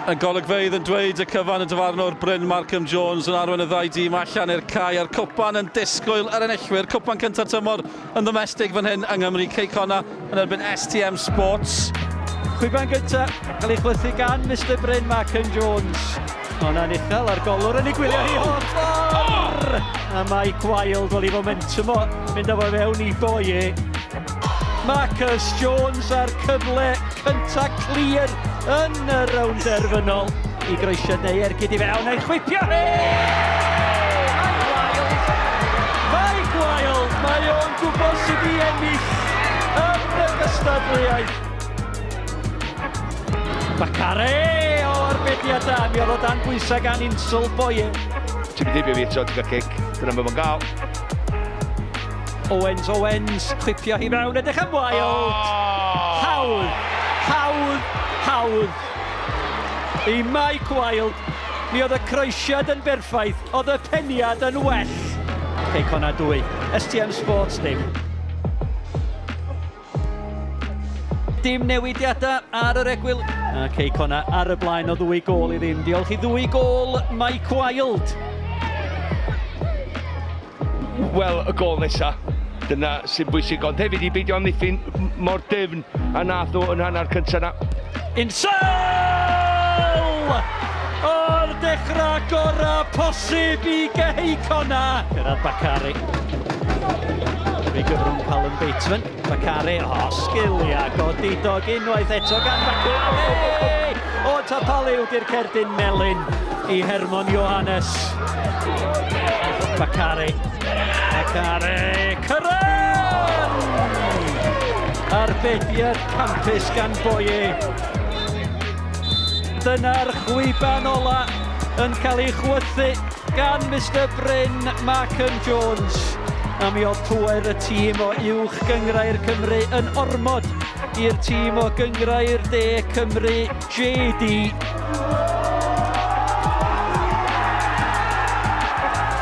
Y golygfeydd yn dweud y cyfan, y dyfarnwr Bryn Markham Jones yn arwain y ddau dîm allan i'r cae a'r cwpan yn disgwyl yr enillwyr. Cwpan cyntaf tymor yn ddomestig fan hyn yng Nghymru, Cei Connah yn erbyn STM Sports. Chwiban gyntaf, cael ei chwythu gan Mister Bryn Markham Jones. Hwnna'n uchel a'r golwr yn ei gwylio hi holl ffordd! A Mike Wilde, wel i fomentwm o, mynd â fo fewn i Boye. Marcus Jones a'r cyfle cynta clir yn y rownd derfynol i groesiad neu ergyd i fewn a'i chwipio hi! Mike Wilde, mae o'n gwybod sut i ennill yn y gystadleuaeth. Bakare o arbediad da, mi oedd o dan bwysau gan Insel Boye. Ti'n mynd heibio fi eto, ti'n cael cic, dyna beth mae'n gael. Owens, Owens, chwipio hi mewn, edrych am Wilde. Oh! Hawdd, hawdd, hawdd. I Mike Wilde, mi oedd y croesiad yn berffaith, oedd y peniad yn well. Cei Connah 2, STM Sports dim. Dim newidiadau ar yr egwyl. A Cei Connah ar y blaen o ddwy gôl i ddim. Diolch i ddwy gôl Mike Wilde. Wel, y gôl nesa, dyna sy'n bwysig, ond hefyd i beidio amddiffyn mor dyfn a nath nhw yn hanner cyntaf na. Insel! O'r dechrau gorau posib i Gei Connah! Cyrraedd Bakary. Drwy gyfrwng Callum Bateman. Bakary, o, oh, sgiliau godidog unwaith eto gan Bakary! O, Tapaliw di'r cerdyn melyn i Hermon Johannes. Bakary. Bakary. Curran! Arbediad campus gan Boye. Dyna'r chwiban ola yn cael ei chwythu gan Mister Bryn Markham Jones. A mi oedd pŵer y tîm o Uwch Gynghrair Cymru yn ormod i'r tîm o Gynghrair De Cymru JD.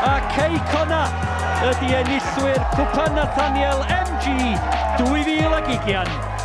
A Cei Connah ydy enillwyr Cwpan Nathaniel MG 2020.